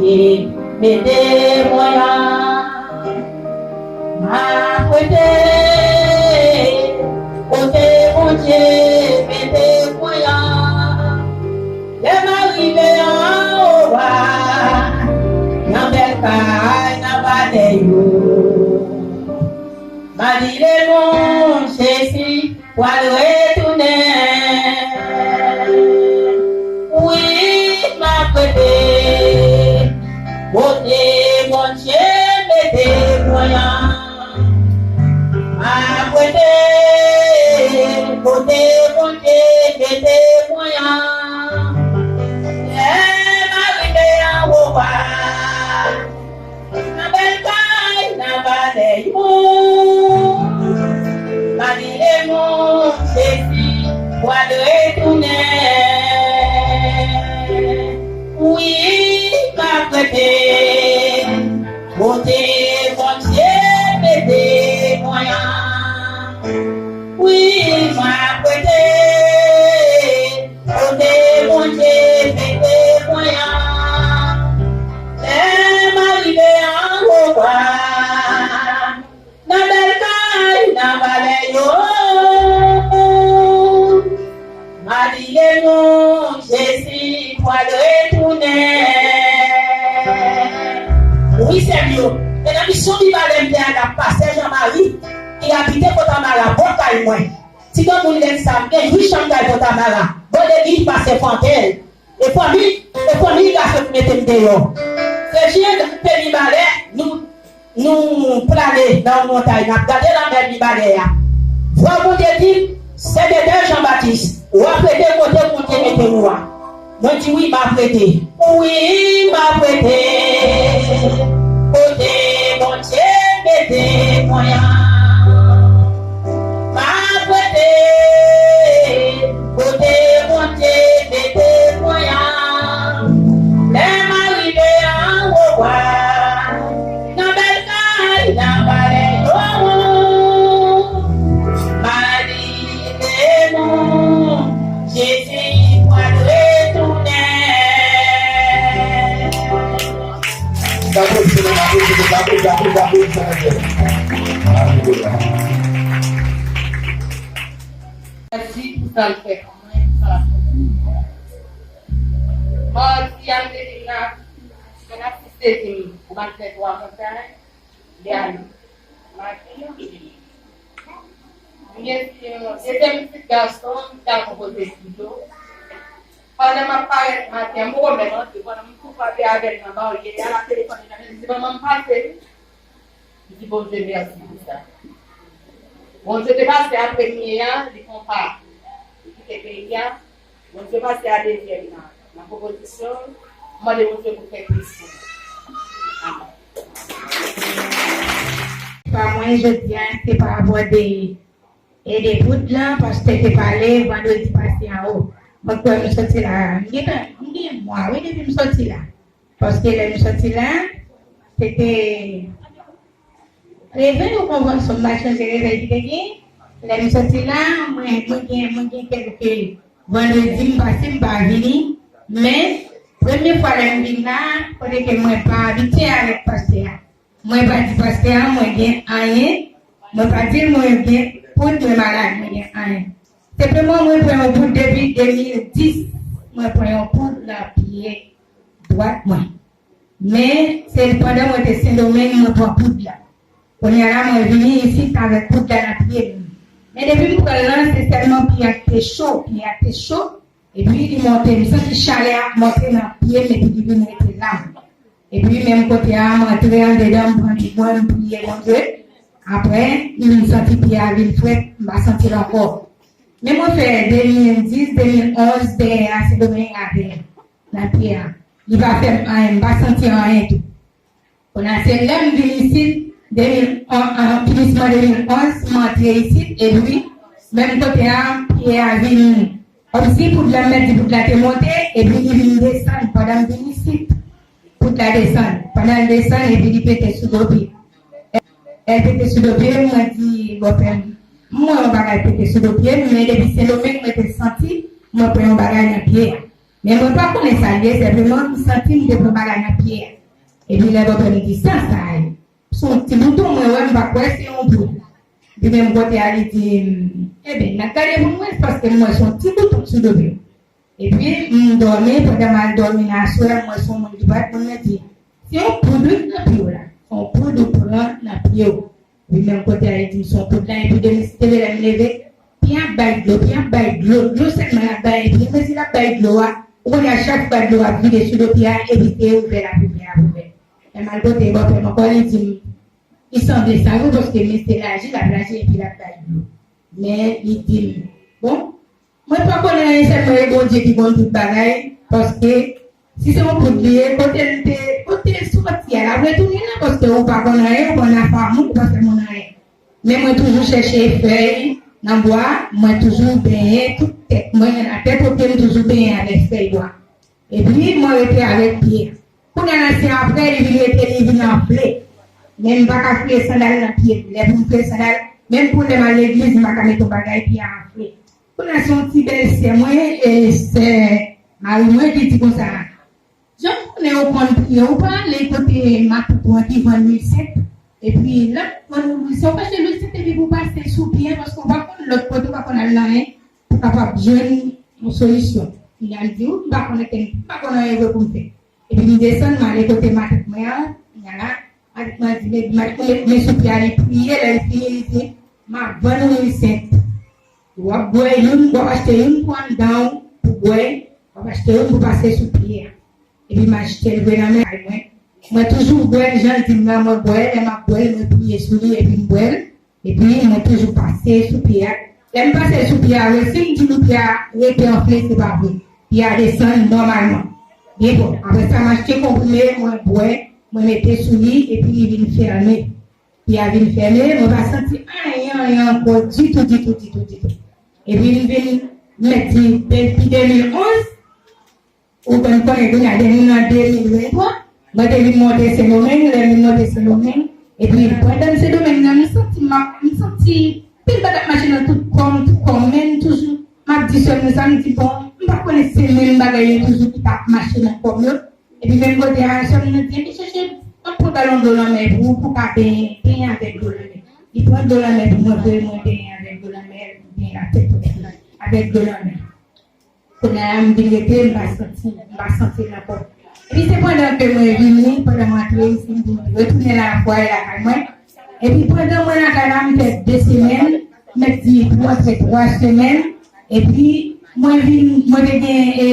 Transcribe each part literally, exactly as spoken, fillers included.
Mete mwen an, m ap rete kote Bondye mete mwen an. Lè m a rive anwo a, nan bèl kay, nan palè yo. M a di lemonn Jezi pral retounen. Wi, m ap rete kote Bondye mete mwen an. M ap rete kote Bondye mete mwen an. Lè m a rive anwo a, nan bèl kay, nan palè yo. M a di lemonn Jezi pral retounen. Wi, m ap rete kote Bondye mete mwen an. Wi, m ap rete kote Bondye mete mwen an. Lè m a rive anwo a, nan bèl kay, nan palè yo, m a di lemonn Jezi pral retounen. Wi, sè m yo, e nan misyon Mibalè m te al la, pastè Jean Marie, ki abite Fòtamara, bò kay mwen. Ti granmoun lè sa, m gen uit chanm kay Fòtamara. Bò legliz pastè Fantel. E fanmi, e fanmi gason ki mete m deyò. Se jan te Mibalè, nou, nou plane nan yon montay, n ap gade lanmè Mibalè a. Vwa Bondye di m, sèvitè Jean Baptiste, w ap rete kote Bondye mete ou a. Mwen di, wi, m ap rete. Wi, m ap rete kote Bondye mete mwen an. M ap rete kote Bondye mete mwen an. Lè m a rive anwo a, nan bèl kay, nan palè yo, m a di lemonn Jezi pral retounen. Aplodi pou nou, aplodi pou nou, aplodi, aplodi, aplodi pou nou. Alelouya. Mèsi pou sa l fè pou mwen, pou sa l ap fè pou mwen. Madi a m te vin la, mwen ap sezi m, ou pa t fè twa montay. Li ale. Madi a, m gen yon dezyèm pitit gason, m ta konpoze pito. Pandan m ap parèt maten an, m poko menm antre, pandan m tou frape avè l nan baryè a, l ap telefone nan men m, li di, "Manman, m pase wi." M di Bondye mèsi pou sa. Bondye te pase a premye a, li fè yon pa. Li kite peyi a. Bondye pase a dezyèm nan, nan konpozisyon, m mande Bondye pou fè plis pou mwen. Amèn. Pa mwen jodi a, se pa rapò de, e de poud lan, pastè te pale vandredi pase an o. Mwen kwè m soti la, m gen tan, m gen mwa, wi, depi m soti la. Paske lè m soti la, se te revèy ou konvansyon, m pa chonje revèy ki te gen. Lè m soti la, mwen, mwen gen, mwen gen kèlke vandredi m pase, m pa vini. Men, premye fwa lè m vin la, kote ke mwen pa abitye avèk pastè a. Mwen pa di pastè a, mwen gen anyen. Mwen pa di l, mwen gen poud, mwen malad, mwen gen anyen. Senpleman, mwen pran yon poud depi de mil dis. Mwen pran yon poud nan pye dwat mwen. Men, se pandan mwen te Sendomeng, mwen pran poud la. Kounye a la, mwen vini isit avèk poud la nan pye m. Men depi m pran l lan, se sèlman pye a te cho, pye a te cho. Epi li monte, m santi chalè a ap monte nan pye m, epi li vin rete la. Epi menm kote a, m antre andedan, m pran ti bwè, m priye Bondye. Apre, m vin santi pye a vin frèt, m pa santi l ankò. Men mwen fè de mil dis, de mil onz dèyè a, Sendomeng atè nan pye a. Li pa fè m anyen, m pa santi anyen tou. Kounye a se lè m vin isit, de mil onz, an, finisman de mil onz, m antre isit, epi menm kote a, pye a vin, kòmsi poud la, m mèt di poud la te monte, epi li vin desann pandan m vin isit. Poud la desann. Pandan l desann, epi li pete sou do pye. Lè l pete sou do pye m, mwen di bòpè m, m wè yon bagay pete sou do pye m, men depi Sendomeng mwen te santi mwen pran yon bagay nan pye a. Men mwen pa konnen sa l ye, senpleman m santi m te pran bagay nan pye a. Epi lè bòpè m di sa, sa ye. Se yon ti bouton mwen wè, m pa kwè se yon poud. Li menm kote a li di m, "Ebyen, n ap gade pou n wè, paske m wè se yon ti bouton sou do pye w." Epi m dòmi, pandan m al dòmi nan aswè, m wè se yon moun ki parèt, moun nan di, "Se yon poud wi nan pye w la, se yon poud ou pran nan pye w." Li menm kote a li di m se yon poud la, epi demen si te lè m leve, pye ap bay dlo, pye ap bay dlo, dlo sèlman l ap bay, epi mezi l ap bay dlo a, ou konnen a chak fwa dlo a ap vide sou do pye a, epi se ouvè l ap ouvè, ap ouvè. Lè m al kote bòpè m ankò, li di m, li sanble sa wi, paske men se laji, l ap laji, epi l ap bay dlo. Men li di m, bon, mwen pa konnen anyen, sèlman e Bondye ki konn tout bagay, paske si se yon poud li ye, kote l te, kote l soti a, l ap retounen la, paske ou pa konn anyen, ou pa nan afa moun, ou pa fè moun anyen. Men mwen toujou chèche fèy nan bwa, mwen toujou benyen tout tèt mwen, atè pote m toujou benyen avèk fèy bwa. Epi mwen rete avèk pye a. Kounye a la se apre li vin rete, li vin anfle. Men m pa ka fouye sandal nan pye m. Lè pou m fouye sandal, menm pou lè m al legliz, m pa ka mete yon bagay, pye a anfle. Kounye a se yon ti bèlsè mwen, e sè mari mwen ki di konsa, "Jan m konnen ou konn priye, ou pa ale kote matant ou an ki vann lwil sent, epi lè w vann lwil sent, ou pa achte lwil sent epi pou pase sou pye a, paske ou pa konn lòt kote, ou pa konn al nan anyen pou kapab jwenn yon solisyon." Kounye a m di, "Wi, m pa konn anyen, m pa konn anyen vre pou m fè." Epi m desann, m ale kote matant mwen an, kounye a la, matant mwen di, men, matant mwen met men sou pye a, li priye, lè l fini, li di, "M ap vann ou lwil sent. W ap bwè youn, w ap achte youn pou anndan w, pou bwè, w ap achte youn pou pase sou pye a." Epi m achte l vre nan men mwen. Mwen toujou bwè l, jan l di m nan, mwen bwè l, lè m ap bwè l, mwen priye sou li, epi m bwè l. Epi mwen toujou pase sou pye a. Lè m pase sou pye a, vre, si m di nou pye a rete anfle, se pa vre. Pye a desann nòmalman. Byen bon, apre sa, m achte konprime, mwen bwè, mwen mete sou li, epi li vin fèmen. Pye a vin fèmen, mwen pa santi anyen, anyen ankò ditou, ditou, ditou, ditou. Epi m vin mèt di, depi de mil onz, ou konn konnen kounye a, depi nan de mil venntwa, mwen te vin monte Sendomeng, lè m vin monte Sendomeng, epi pandan m Sendomeng nan, m santi m ap, m santi pil bagay ap mache nan tout kò m, tout kò m, men m toujou, m ap di sè m nan sa, m di, bon, m pa konnen se menm bagay yo toujou ki t ap mache nan kò m yo. Epi menm kote a, sè m nan di, epi chèche, m ap pran galon dlo lanmè pou ou, pou w ka benyen, benyen avèk dlo lanmè. Li pran dlo lanmè pou mwen, vre, mwen benyen avèk dlo lanmè, m benyen latèt mwen avèk dlo lanmè. Kounye a, m vin rete, m pa santi, m pa santi l ankò. Epi se pandan ke mwen vini, pandan m antre isi, m vin retounen la, fwaye lakay mwen. Epi pandan mwen lakay la, m fè de semèn, m mèt di pou antre twa semèn. Epi mwen vin, mwen te gen, e,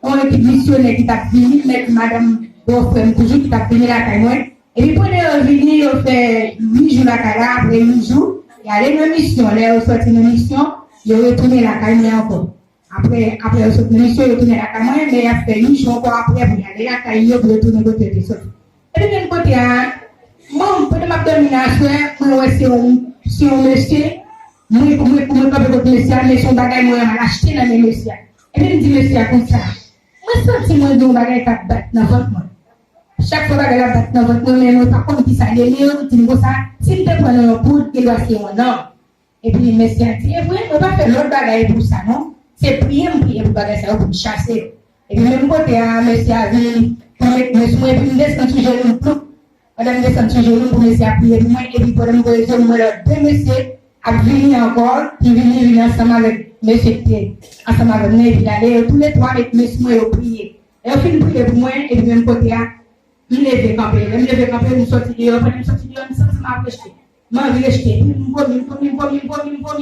yon ekip misyonè ki t ap vini, m mèt madanm bòfrè m toujou ki t ap vini lakay mwen. Epi pandan yo vini, yo fè uit jou lakay la, apre uit jou, y ale nan misyon. Lè yo sòti nan misyon, yo retounen lakay mwen ankò. Apre, apre yo sot nan misyon, yo tounen lakay mwen, men y ap fè uit jou ankò apre pou y ale lakay yo, pou yo tounen kote yo te soti. Epi menm kote a, mwen, pandan m ap dòmi nan aswè, mwen wè se yon, se yon mesye, mwen, mwen, mwen kanpe kot mesye a, men se yon bagay mwen renmen achte nan men mesye a. Epi m di mesye a konsa, mwen santi mwen gen yon bagay k ap bat nan vant mwen. Chak fwa bagay la bat nan vant mwen, men mwen pa konn kisa l ye, men yo di m konsa, si m te pran nan yon poud, gen dwa se yon nanm. Epi mesye a di, e vre, mwen pa fè lòt bagay pou sa non. Se priye m priye pou bagay sa yo pou m chase yo. Epi menm kote a, mesye a vin kanpe men sou mwen, epi m desann sou jenou m, ploup. Pandan m desann sou jenou m pou mesye a priye pou mwen, epi pandan m voye je m, m wè lòt de mesye ap vini ankò, ki vini, vini ansanm avèk mesye ki te ansanm avè m nan, epi l ale, yo toulètwa met men sou mwen, yo priye. Lè yo fin priye pou mwen, epi menm kote a, m leve kanpe. Lè m leve kanpe, m soti deyò. Pandan m soti deyò, m santi m ap rejte. M anvi rejte. Epi m vomi, m vomi, m vomi, m vomi,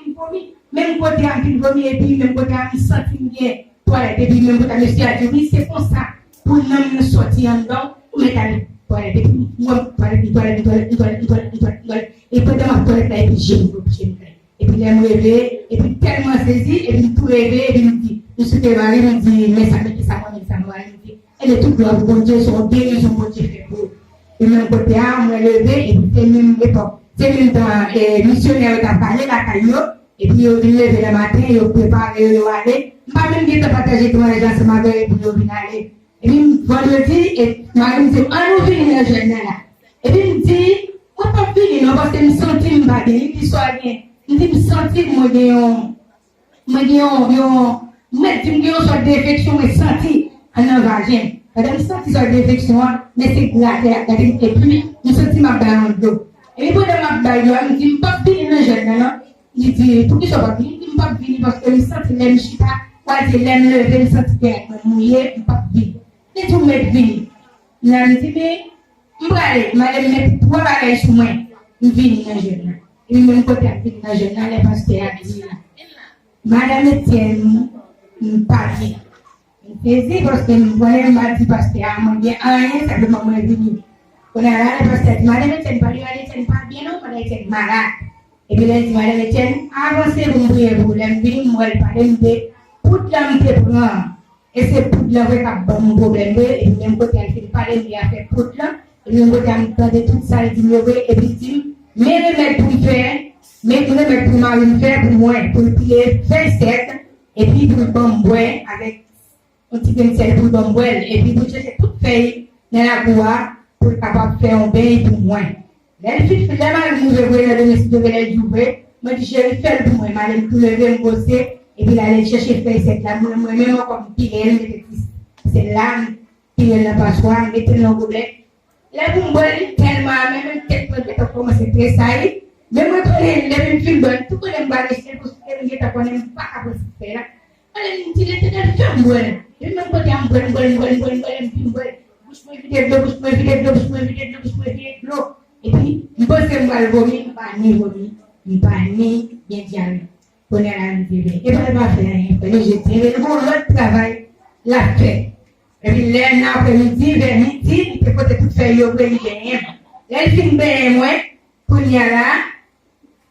m vomi. Menm kote a, m fin vomi, epi menm kote a, m santi m gen twalèt. Epi menm kote a, mesye a di, wi, se konsa pou nanm nan sòti anndan w, ou mèt al twalèt. Epi m wè m twalèt, m twalèt, m twalèt, m twalèt, m twalèt, m twalèt, m twalèt. E pandan m ap twalèt la, epi je m louvri, je m fèmen. Epi lè m leve, epi m tèlman sezi, epi m tou leve, epi m di, m swete mari m, m di, men sa, men kisa mwen, men kisa mwen, mari m di, ebyen, tout glwa pou Bondye, se yon gerizon Bondye fè pou ou. Epi menm kote a, mwen leve, epi se menm epòk, se menm tan, e, misyonè yo t ap ale lakay yo, epi yo vin leve lè maten, yo prepare yo, yo ale. M pa menm gentan pataje temwayaj la ansanm avè yo, epi yo vin ale. Epi vandredi, e, mari m di, an nou vini nan jèn nan la. Epi m di, mwen p ap vini non, paske m santi m pa byen. Li di, sa w gen? M di, m santi mwen gen yon, mwen gen yon, yon, Mwen di m gen yon sòt de enfeksyon mwen santi anndan vajen m. Pandan m santi sòt de enfeksyon an, men se gratè y ap gate m, epi m santi m ap bay yon dlo. Epi pandan m ap bay dlo a, m di m p ap vini nan jèn nan, non. Li di, "Poukisa w p ap vini?" M di, "M p ap vini paske m santi lè m chita, w a di lè m leve, m santi tèt mwen mouye, m p ap vini." Li di, "Ou mèt vini." Nan m di, "Men, m prale." Madanm mete twa bagay sou mwen, m vini nan jèn nan. Epi menm kote a m vini nan jèn nan, lè pastè a di, "Madanm Etienne, m pa byen." M sezi paske m konnen m pa di pastè a mwen gen anyen, senpleman mwen vini. Kounye a la, lè pastè a di, "Madanm Etienne pa byen, madanm Etienne pa byen non, madanm Etienne malad." Epi lè l di, "Madanm Etienne, avanse pou m priye pou ou." Lè m vini, m wè l pale m de poud la m te pran an. E se poud la vre k ap ban m pwoblèm vre. Epi menm kote a l fin pale m de afè poud la, epi menm kote a m tande tout sa l di m yo vre, epi l di m, "Men remèd pou m fè, men remèd pou mari m fè pou mwen, pou l pile fèy sèk, epi pou l ban m bwè avèk yon ti grenn sèl pou l ban m bwè l, epi pou l chèche tout fèy nan lakou a, pou l kapab fè yon beny pou mwen." Lè l fin, lè mari m rive vre nan demen, si Dye vle, lè l di vre, mwen di, "Cheri, fè l pou mwen." Madanm tou leve, m poze, epi l ale chèche fèy sèk la, mwen, mwen menm ankò, m pile l, mete ti sèl la, m pile l nan paswa, m mete l nan gobèt. Lè pou m bwè l, li tèlman amè, menm tèt mwen gentan kòmanse tresayi. Men mwen konnen, depi m fin bwè l, tou kote m prale, se pou site m gentan konnen m pa ka pran sik fèy la. Alè, m di, "Letènèl, fè m bwè l." Epi menm kote a, m bwè l, m bwè l, m bwè l, m bwè l, m bwè l, m fin bwè l. Bouch mwen vide dlo, bouch mwen vide dlo, bouch mwen vide dlo, bouch mwen vide dlo. Epi, m panse m pral vomi, m pa ni vomi, m pa ni gen dyare. Kounye a la, m di, "Men, epa l pa fè anyen, frè, li jete, men l gon lòt travay l ap fè." Epi lè nan aprèmidi, vè midi, li te pote tout fèy yo pou li benyen m. Lè l fin benyen mwen, kounye a la,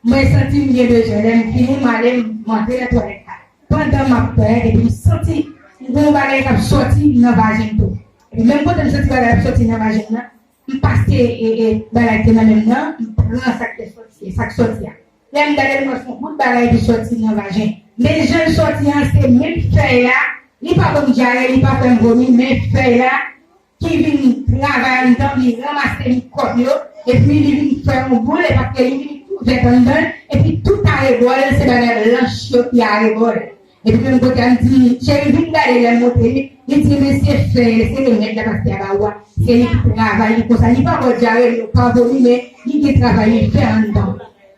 mwen santi m gen bezwen. Lè m fini, m ale, m antre nan twalèt la. Pandan m ap twalèt, epi m santi m gen yon bagay k ap sòti nan vajen m tou. Epi menm kote m santi bagay ap sòti nan vajen m nan, m pase, e, e, bagay ki te nan men m nan, m pran sa k te sòti, sa k sòti a. Lè m gade, m wè se yon bout bagay ki sòti nan vajen. Men jan l sòti an, se menm fèy la, li pa ban m dyare, li pa fè m vomi, men fèy la ki vin travay anndan m, li ranmase mikwòb yo, epi li vin fè yon boul, e paske li vin tou vèt anndan l, epi tout arebò l, se bagay blanch yo ki arebò l. Epi menm kote a, m di, "Cheri, vin gade lè m montre li." Li di, "Men se fè, se remèd la pastè a ba ou a. Se li ki travay, li konsa, li pa ba w dyare, li pa vomi, men li gen travay li fè anndan."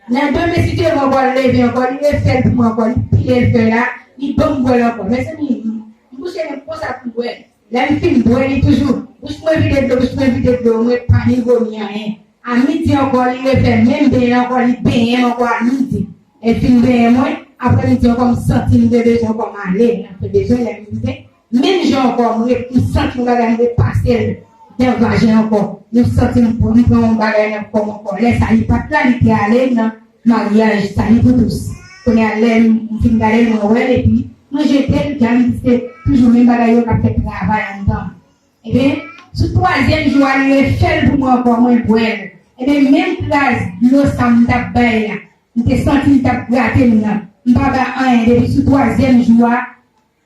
Nan demen, si Dye vle, m ankò leve ankò, li refè l pou mwen ankò, li pile l fè la, li ban m bwè l ankò. Mezanmi, m bouche men konsa pou m bwè l. Lè m fin bwè li toujou, bouch mwen vide dlo, bouch mwen vide dlo, mwen pa ni vomi anyen. A midi ankò, li refè menm benyen ankò, li benyen m ankò a midi. Lè l fin benyen mwen, aprè midi ankò, m santi m gen bezwen ankò, m ale, m ap fè bezwen, lè m rive, menm jan ankò, m re-, m santi yon bagay, m repase l nan vajen ankò. M santi m pran, m pran yon bagay nan kò m ankò. Lè sa, li pa t la, li te ale nan maryaj Sali pou tous. Kounye a, lè m fin gade l, mwen wè l, epi mwen jete l, jan m di, se toujou menm bagay yo k ap fè travay anndan m. Ebyen, sou twazyèm jou a, li refè l pou mwen ankò, mwen bwè l. Ebyen, menm kras dlo sa m t ap bay la, m te santi l t ap grate m nan. M pa bay anyen, depi sou twazyèm jou a,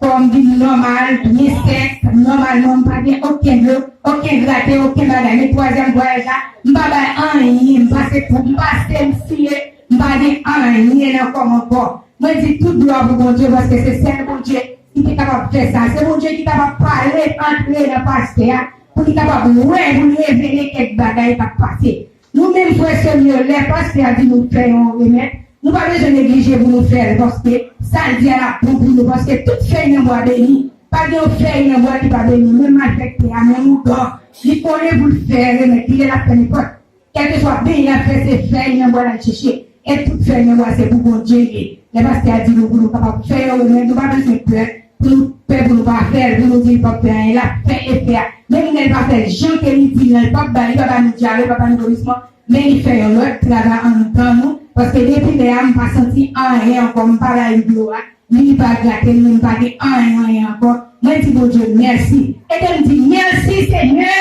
kò m vin nòmal, byen sèk, nòmalman, m pa gen okenn dlo, okenn grate, okenn bagay. Men twazyèm vwayaj la, m pa bay anyen, m pase twou, m pase, m siye, m pa gen anyen nan kò m ankò. Mwen di tout glwa pou Bondye, paske se sèl Bondye ki te kapab fè sa. Se Bondye ki kapab pale, antre nan pastè a, pou li kapab wè, pou l revele kèk bagay k ap pase. Nou menm, frè, sè m yo, lè pastè a di nou fè yon remèd, nou pa bezwen neglije pou nou fè l, paske sa l di a l ap bon pou nou, paske tout fèy nan bwa beni. Pa gen yon fèy nan bwa ki pa beni, menm malfektè a, menm ougan, li konnen pou l fè remèd li, lè l ap fè nenpòt. Kèlkeswa peyi l ap fè, se fèy nan bwa l al chèche. E tout fèy nan bwa se pou Bondye l ye. Lè pastè a di nou pou nou kapab fè yon remèd, nou pa bezwen pè, pou nou pè pou nou pa fè l, pou nou di l p ap fè anyen, l ap fè efè a. Menm lè l pa fè l jan ke li di l lan, li p ap bay, li pa ba nou dyare, li pa ba nou vomisman, men li fè yon lòt travay anndan nou, paske depi lè a, m pa santi anyen ankò, m pa bay dlo a, li pa grate m, li pa gen anyen, anyen ankò. Mwen di Bondye mèsi. Ede m di, "Mèsi, Senyè!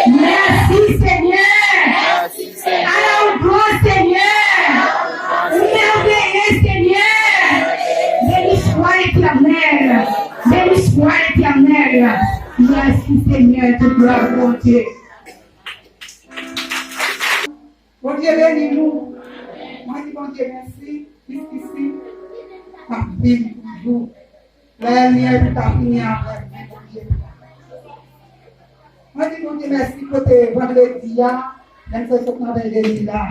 Mèsi, Senyè! Ala w gran, Senyè! Ou mèveye, Senyè! Béni soit l'Éternel! Béni soit l'Éternel! Mèsi, Senyè, tout glwa pou Bondye." Bondye beni nou. Mwen di Bondye mèsi, jiskisi m ap viv toujou. Lè l ye, pou ta fini avè m, men Bondye. Mwen di Bondye mèsi kote vandredi a, lè m te sot nan Bèlè la.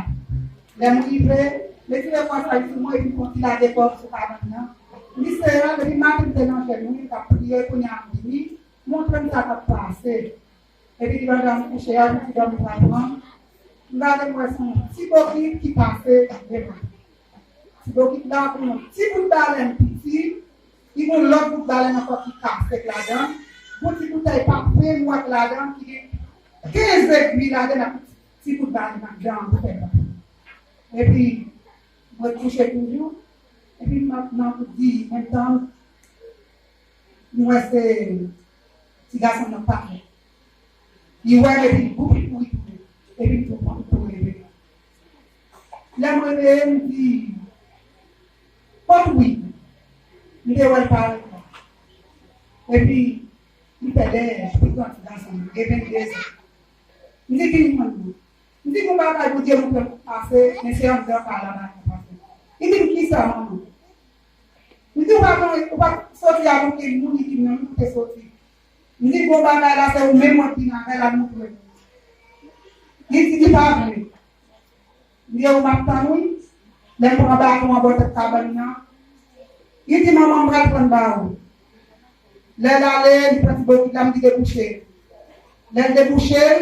Lè m rive, m retire kò sa sou mwen, epi m konn ti lage kò sou kabann nan. M di, Seyè, depi maten m te nan jèn, wi, m t ap priye, kounye a m vini, montre m sa k ap pase. Epi li pandan m kouche a, pou ti dòmi pa pran m, m gade m wè se yon ti bokit ki pase devan. Ti bokit la gon yon ti bout balèn piti, li gon lòt bout balèn ankò ki kase ladan l, gon ti boutèy pafe nwa k ladan l ki gen kenz egwi ladan l ak ti bout balèn anndan an boutèy la. Epi mwen kouche toujou, epi m ap nan di menm tan m wè se ti gason nan pale. Li wè m epi li bouke pou li touye. Epi m tou pran pou leve. Lè m reveye, m di, Kot Wid? M te wè l parèt la. Epi li fè lè, li pran ti gason, li gen vennde zan. M di, Vin jwenn mwen. M di, Gon bagay Bondye montre m pase, men se anndan kay la bagay la pase. Li di m, Kisa, manman? M di, Ou pa konn, ou pa soti avèk yon moun? Li di m, Non, m te soti. M di, Gon bagay la, se ou menm mwen vin avè l, al montre m. Li di, Li pa vle. M di, Ou m ap tann, wi. Lè m pran baton an bò tèt kabann nan, li di, Manman, m pral pran ba ou. Lè l ale, li pran ti bokit la, m di, Debouche l. Lè l debouche l,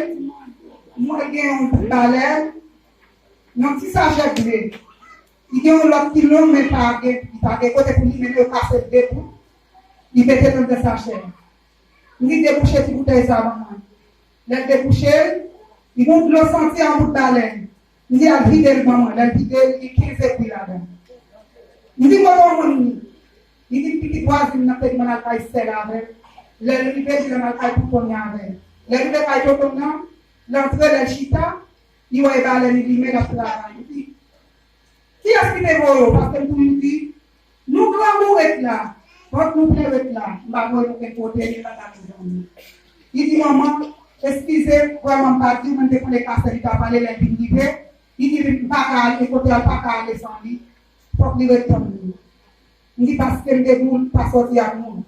m wè gen yon bout balèn, yon ti sachè ble. Li gen yon lòt ki long, men pa gen, li pa gen kote pou li, men yo kase l de bout. Li mete l anndan sachè a. M di, Debouche ti boutèy sa ban mwen. Lè l debouche l, li gon dlo santi an bout balèn. M di, Al vide l ban mwen. Lè l vide l, li gen kenz egwi ladan l. M di, Kote w jwenn li? Li di, Pitit vwazin nan te di m al kay sè l avè l. Lè l rive, li di l al kay tonton li avè l. Lè l rive kay tonton nan, l antre, lè l chita, li wè e balèn li limen, l ap travay. Li di, Kiyès ki te voye w? Paske m toujou di, Nou granmou ret la, vant nou plen ret la, m pa voye nou kenn kote, li pa ta nou zanmi. Li di, Manman, eskize, vrèman m pa di w, men m te konnen kase li ta pale lè l vin rive. Li di, M pa ka ale kote a, l pa ka ale san li. Fòk li ret tann li. M di, Paske m te di w, pa sòti ak moun.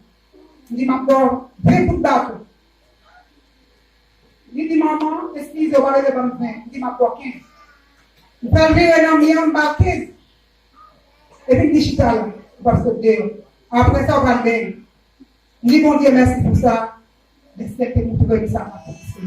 M di, M ap ba w ven kout baton. Li di, Manman, eskize, w pa bezwen ban m ven. M di, M ap ba w kenz. M fè l vire nan mi an, m ba l kenz. Epi m di, Chita la, ou p ap sot deyò. Apre sa, ou pral benyen. M di Bondye mèsi pou sa, deske l te montre m sa k ap pase.